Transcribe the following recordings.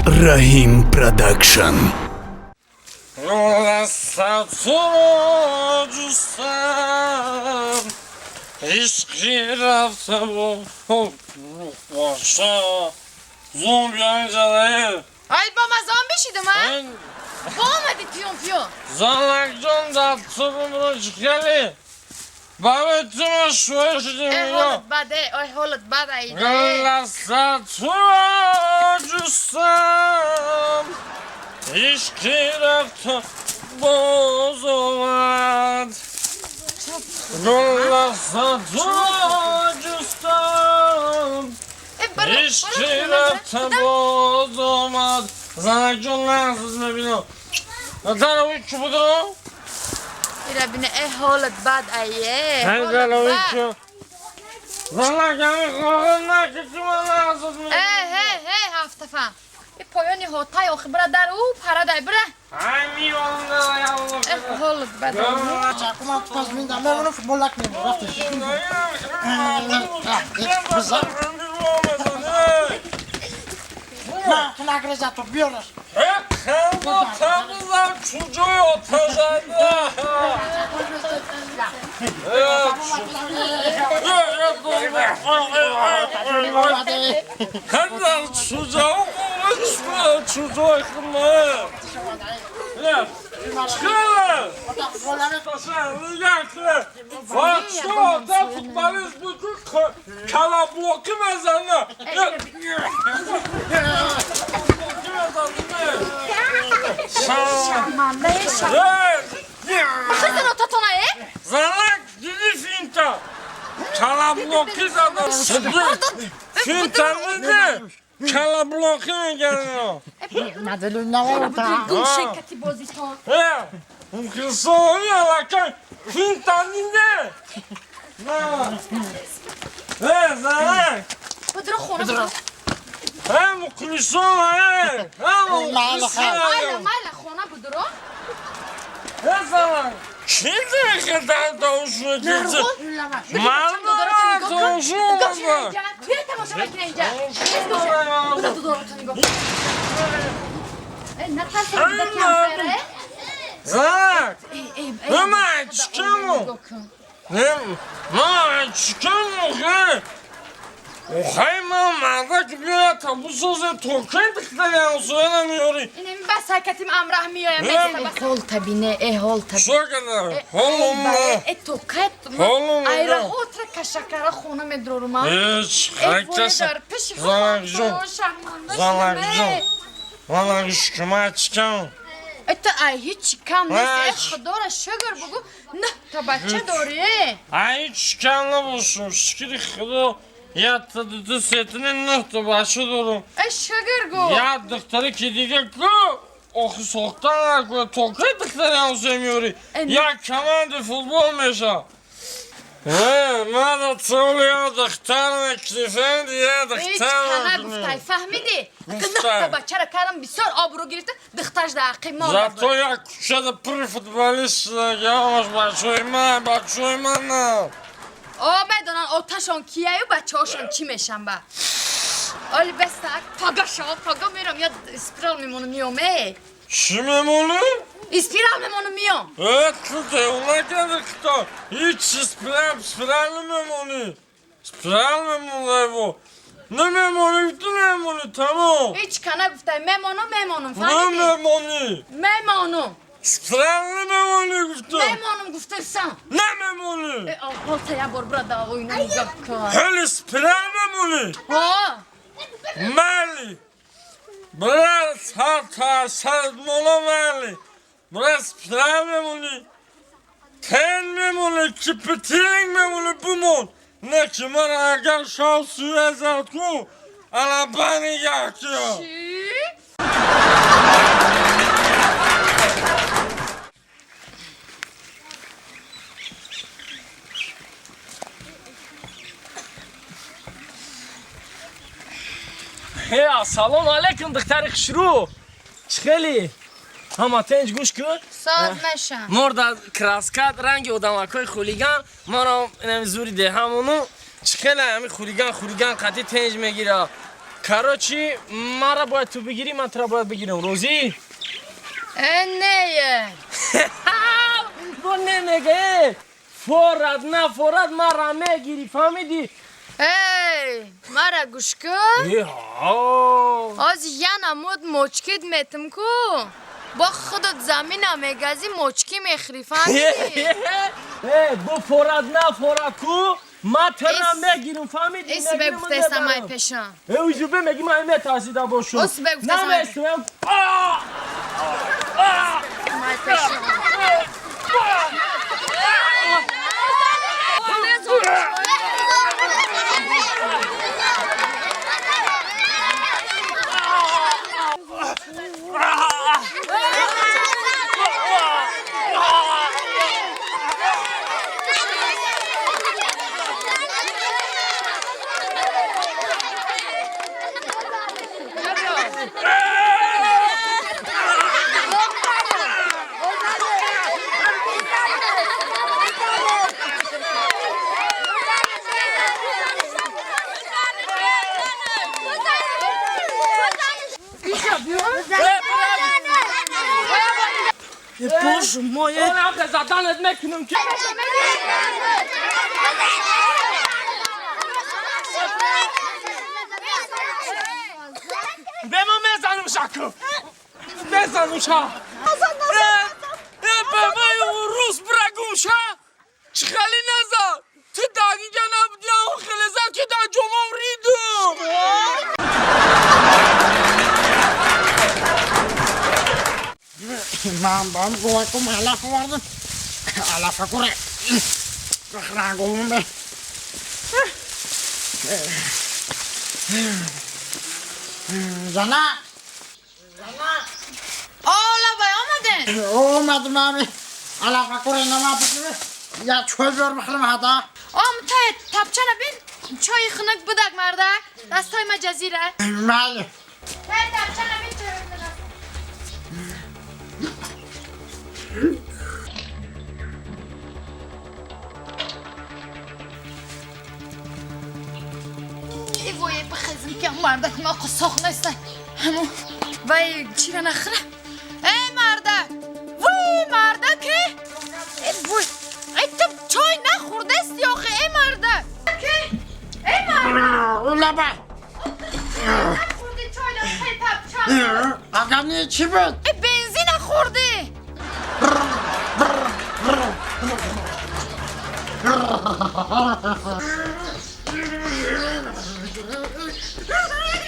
Раҳим Продакшн. Рафта ҷустам, ишқи рафта боша зомби анҷале. Ай, ба ма зомби шидам, а? Бо омади пиён пиён. Занакҷон, дар тубумро чикали барои ту ма шӯя шудем. Э, ҳолат бад, э, ой, ҳолат бад, айда. Лассатуро ҷустам, ишқи рафта боз омад. Гулласатуро ҷустам, ишқи рафта боз омад. Занакҷон, нағз мебинам. Дарави чӣ будо? Ира бине, э, ҳолат бад, ае. Занак, ами хоҳам наки ман нағз. Э, ҳе, ҳе, ҳафтафам. И поёни ҳотай охи, бира дар ӯ парадай, бира. Э, ҳолат бад. Футбол накунем, рафтем. На, ту нагреза, то биёраш. Чуҷои отазада. Хандар чуҷои чуҷои хма. Чӣ футболист буд, калаблоки мезана. Шарманда, Бахизан отатона, э? Занак, диди, финта. Калаблоки зада. Финта диди. Калаблоки мегардам. Гумшекати бозитон. Мухлисони аллакай финта диде. Э, занак. Будро хона. Э, мухлисон, э. Э, мухлисон. Майла, майла, хона будро. Э, занак. Чӣ дар тавшо? Ман тавшо. Туя тамошо мекунӣ инҷа. Буда дудорото нигоҳ. Э, натарса, буда камсара. Занак. Ман чикаму? Ман чикаму, хе? Охай, ман мардак биёяд та бисозе, то кай духтари ҳамсоя намеёрӣ? Инами бас ҳаракатим амраҳ меоям. Ҳол табине, э, ҳол таби. Шо када? Ҳолум. Э, то кай айраҳотра кашакара хона медрорум, а? Ҳеч ҳаракаса. Занакҷон. Занакҷон. Ман шума чикам. Это ай ҳеч кам нест. Э, худора шукр бугу, на та бача дорӣ. Ай, ҳеч кам набошум. Шукри худо. Я ду сетини нӯҳ та бача дорум. Э, шукр гу. Як духтаре ки дига ку охи сохтан накунад, то кай духтари ҳамсоя меёрӣ? Як команди футбол меша. Э, мада цоли я духтар мекнифенд, я духтар. Ҳеч гуфтай, фаҳмидӣ? Нӯҳ та бачара кардам, бисёр обрӯ гирифта, духтарш дар ақиб монд. Зато як кӯчада пури футболист шудагиамаш бачаҳои ман, бачаҳои ман. О, медонан оташон кияю бачаҳошон чӣ мешан ба. Оли бестак, пага шава, пага мерам, я спирал мемонам, миём, э. Чӣ мемонӣ? Спирал мемонам, миём. Э, ту девона карди, хто? Ҳеч спирал, спирал намемонӣ. Спирал мемонайво. Намемонӣ, ту намемонӣ, тамом. Ҳеч кана гуфтай, мемонам, мемонам, фаҳмидӣ? Намемонӣ. Мемонам. Спирал намемонӣ, гуфтам. Мемонам, гуфтасам. Намемонӣ. Э, ҳолта як бор бира да оина нигоҳ кун. Ҳели спирал мемонӣ. Ҳо. Майли. Бира сар сармона майли. Бира спирал мемонӣ. Тен мемонӣ, кипятильник мемонӣ, бимон. Не ки ман агар шав сӯя зад ку, ана банигах киё. Чӣ? Э, ассалому алайкум, духтари хушрӯ. Чӣ хеле? Ҳама тенҷ, гӯш кун. Соз мешам. Морда краскат ранги одамакҳои хулиган, маро инами зури деҳамону чӣ хеле ҳами хулиган хулиган қатӣ тенҷ мегира. Короче, мара бояд ту бигирӣ, ман тура бояд бигирам. Розӣ? Э, не. Бо немега, э. Форад, на форад, мара мегирӣ, фаҳмидӣ? Эй, мара гӯш кун. Э, ҳа. Оз яна муд мочкид метим ку. Бо худат замина мегазӣ, мочкӣ мехӯрӣ, фаҳмидӣ? Э, бо форад, на форад ку, ман тура мегирам, фаҳмидӣ? Эс бегуфтаистам ай пешам. Э, узу бемеги, ман метарсида бошум. Ос бегуфтаистам. Наместам. Май пешам. Боже мой! Она заданет мекунам ки. Бе ма мезанам шаку. Мезанам ша. Э, бе вай рус брагум ша. Чӣ хеле назад? Ту дар инҷа набудӣ, он хеле зад ки дар ҷомам ридум. Ман бам гувакум алаф овардам. Алафа куре. Рангумум бе. Зана! Зана! Ола бай омаден? Омадам ами. Алафа куре нама бикире. Я чой биёр бихӯрам ҳада. Ом та тапчана бин. Чойи хунук будак мардак. Дастҳои ма ҷазира. Майли. Та тапчана бин чойи хунук. Эй вой, бихезм ки мардак ма қусоқ неста. Ҳаму вай чира нахӯра. Эй мардак! Вой мардак э! Эй вой! Эй ту чой нахӯрдасти охи, эй мардак! Эй мардак! Улаба! Нахӯрди чой эй тапчан. Агани чӣ буд? Эй бензин нахӯрдӣ!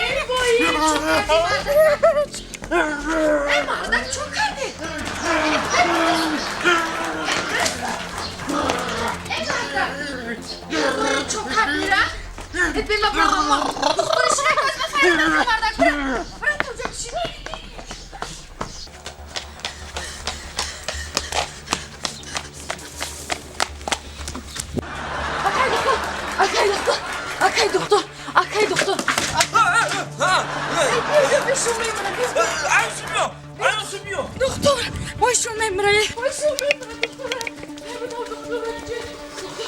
Эй вой, чӣ кардӣ мардак? Эй мардак, чӣ кардӣ? Эй мардак! Чӣ кардӣ ра? Эй бема бама. Духтури шуна козма фарид мардак. Бира, бира ту ҷо чӣ? Акай духтур, акай духтур, акай духтур, акай духтур. Духтур, вой шум мемира. Вой шум мемира, духтур. Духтур, духтур.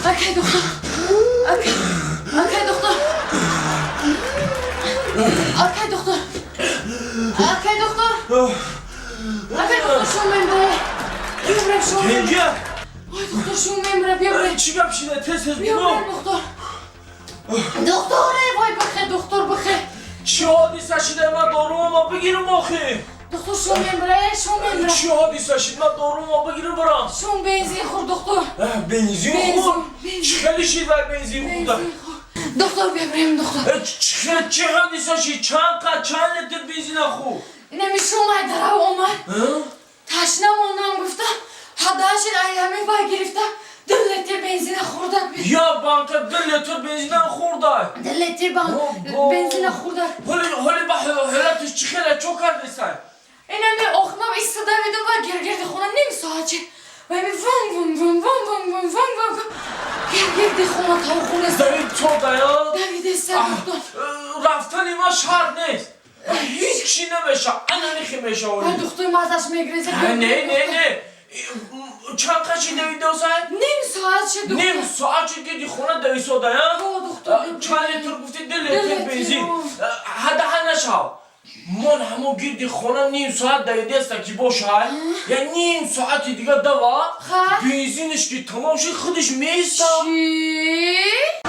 Акай духтур. Акай, акай духтур. Акай духтур. Акай духтур. Акай духтур, шум мемира. Биёбрем шум мемира. Инҷа Ой, духтур, шум мемира, биёбрем. чӣ гап шида? Тез тез Биёбрем, бигӯ. духтур. Духтур, эй вой бихе, духтур бихе. Чӣ ҳодиса шида? Ман доруама бигирам охи. Духтур, шум мемира, эй, шум мемира. Чӣ ҳодиса шид? Ман доруама бигирам барам. Шум бензин хӯрд, духтур. Бензин Бензин, хӯрд? бензин. Чӣ хеле шид вай бензин хӯрда? Бензин хӯрд. Духтур, биёбрем, духтур. Чӣ ҳодиса шид? Чанд қад, чанд литр бензина хӯрд? Инами шум ай дарав омад. Ташна монам гуфта, ҳадаашид ай ҳамин вай гирифта, 2 литр бензина хӯрдак. Я банка 2 литр бензина хӯрда. 2 литр бензина хӯрдак. Ҳоли ба ҳолатиш чӣ хеле чо кардесай? Инами охнам истода видум ва гиргирди хона ним соатчи. Вай ми вум вум вум вум вум вум вум вум гиргирди хона то хона. Давид чо дая? Давид эса духтур. Рафтани ман шарт нест. Ҳеҷ чӣ намеша, ана нихи мешаволи. Ай, духтур, мазаш мегреза. Не, не, не, чанд қачи давидосай? Ним соат шуд, духтур. Ним соат шуд, гирди хона дависода. О, духтур. Чанд литр гуфти? Ду Ду литр литр, бензин. о. Ҳадаҳа нашав, мон ҳамо гирди хона ним соат давидеста ки бошай, я ним соати дига дава. Ха? Бензинаш ки тамом шуд, худаш меиста. Чӣ?